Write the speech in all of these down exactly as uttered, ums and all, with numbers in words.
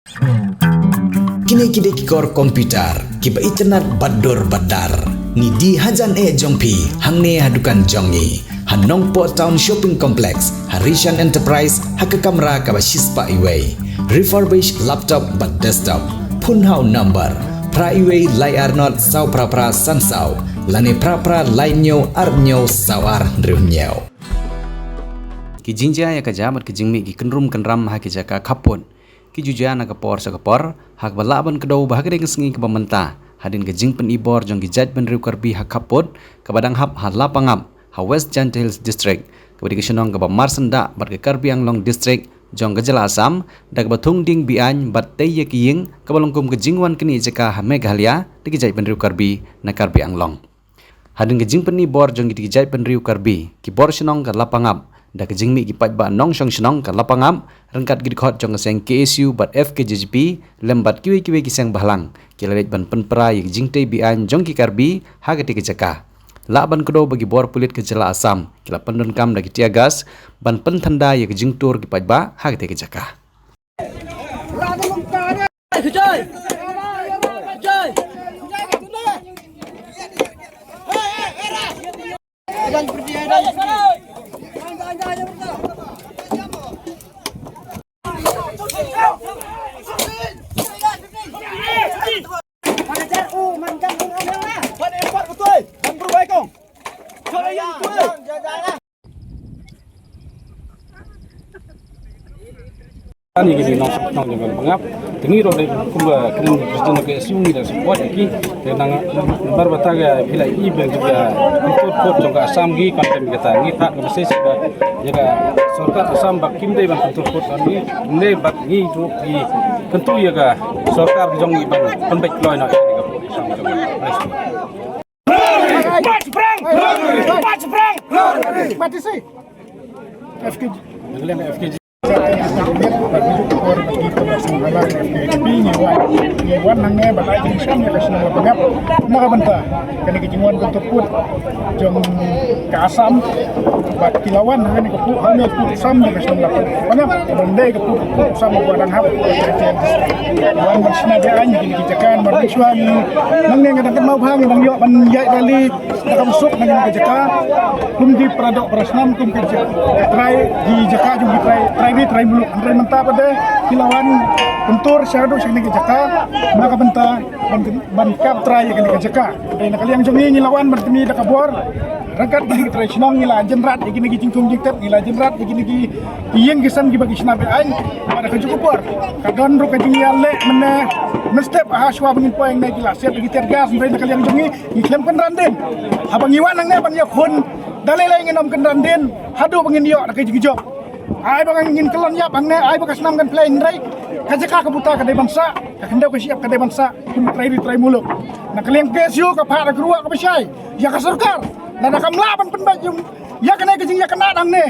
Kine ki dei ki kor computer kiba itynnad bad dur bad dar. Ngi die hajan eh jong phi hangne ha dukan jong ngi ha Nongpoh Town Shopping Complex, ha Rishan Enterprise, ha ka kamra kaba shispah iwei. Refurbished laptop bad desktop. Phone ha u number phra iwei lai ar not saw phra phra san saw lane phra phra lai hynñiew ar hynñiew saw ar hynriew hynñiew. Ki jingjia ïa ka jia bad ka jingmih ki kynrum kynram ha ki jaka khappud. Ki ju jia na ka por sha ka por ha kaba lah ban kdew ba ha kane ka sngi kaba mynta, hadien ka jingpyni bor jong ki jaitbynriew Karbi ha khappud kaba dang hap ha Lapangap, ha West Jaintia Hills District, kaba dei ka shnong kaba marsyndah bad ka Karbi Anglong District jong ka jylla Assam, da kaba thung dieng be-aiñ bad tei ïa ki ïing, kaba long kum ka jingwan knieh jaka ha Meghalaya da ki jaitbynriew Karbi na Karbi Anglong. Hadien ka jingpyni bor jong ki jaitbynriew Karbi, ki bor shnong ka Lapangap, da ka jingmih ki paidbah nongshong shnong ka Lapangap, ryngkat ki dkhot jong ka seng K S U bad F K J G P, lem bad kiwei kiwei ki seng bhalang, ki la leit ban pynpra ïa ka jingtei be-aiñ jong ki Karbi ha katei ka jaka. Lah ban kdew ba ki bor pulit ka jylla Assam ki la pyndonkam da ki tear gas ban pynthanda ïa ka jingtur ki paidbah ha katei ka jaka. Ani ki nong nong jong ka Lapangap. Te ngi ruh dei kumba kren president ka S U ngi da support ki. Te nang nambar bata ka phi la i ba ka pyntur put jong ka Assam ngi kan tem kata ngi phah ka message ba ïa ka sorkar Assam ba kim dei ban pyntur put ngi ne bad ngi ruh ki kyntu ïa ka sorkar jong ngi ban pynbeit kloi na ka Assam jong ngi. March brang! March brang! Mati si. F K G. F K G. Ngi wan hangne ba la jingshong ïa ka shnong Lapangap na ka bynta kane ka jingwan ka put jong ka Assam. Bad ki la wan hangne ka put, hangne ka put Assam na ka shnong Lapangap. Ban dei ka put, put Assam ba dang hap. Wan ban shna be-aiñ kine ki jaka mar ngi shuwa ngi. Nangne nga dang kynmaw bha ngi dang ïoh ban ïaid rally. Da ka suk na kane ka jaka kum ki para doh para snam kum ka jaka trai ki jaka jong ki trai trai ri trai muluk. Hynrei mynta pat de ki la wan pyntur sha haduh sha kane ka jaka na ka bynta ban ban kap trai ïa kane ka jaka. Hynrei na ka liang jong ngi ngi la wan ban pyni da ka bor ryngkat kine ki trai shnong ngi la jynrat ïa kine ki jingthung jingtep ngi la jynrat ïa kine ki ïing ki sem kiba ki shna be-aiñ. Bad ka juh ka por ka don ruh ka jingïaleh mynne mynstep ha shuwa ba ngin poi hangne ki la siat ïa ki tear gas hynrei na ka liang jong ngi. Ngi khlem kynran dien. Haba ngi wan hangne ban ïakhun da lei lei ngin ym kynran dien haduh ba ngin ïoh da ka jingïoh. Ai ba ngin kyllon ïap hangne ai ba ka snam kan pynleit hynrei ka jaka ka buta ka dei ban sah, ka khyndew ka shyiap ka dei ban sah kum trai ri trai muluk. Na ka liang K S U ka phah da ka ruh kaba shai ïa ka sorkar lada kam lah ban pynbeit ïa kane ka jingïakynad hangne.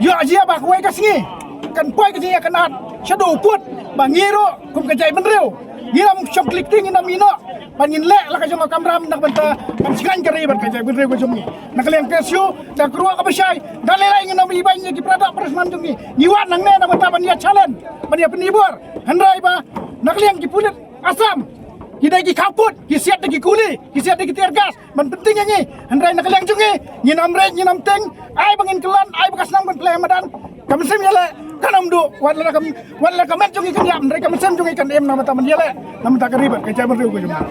Ïoh jia ba kawei ka sngi kan poi ka jingïakynad shaduh u put ba ngi ruh kum ka jaitbynriew ngi lam shong klik ti ngi nam ïa noh ban ngin leh la ka jong ka kamram na ka bynta ban shngaiñ ka ri bad ka jaitbynriew ka jong ngi. Na ka liang K S U da ka ruh kaba shai da lei lei ngi nam ïa ban ïa ki para doh para snam jong ngi ngi wan hangne na ka bynta ban ïa challenge ban ïa pynibor. Hynrei ba na ka liang ki pulit Assam ki dei ki khaw put ki siat da ki kuli ki siat da ki tear gas ban pynting ïa ngi. Hynrei na ka liang jong ngi ngin ym rit ngin ym ting ai ba ngin kyllon ai ba ka snam kan pynleit ha madan. Ka mynsiem ïaleh kan ym duh wat la ka wat la ka met jong ngi kan ïap hynrei ka mynsiem jong ngi kan im na ka bynta ban ïaleh na ka bynta ka ri bad ka jaitbynriew ka jong ngi.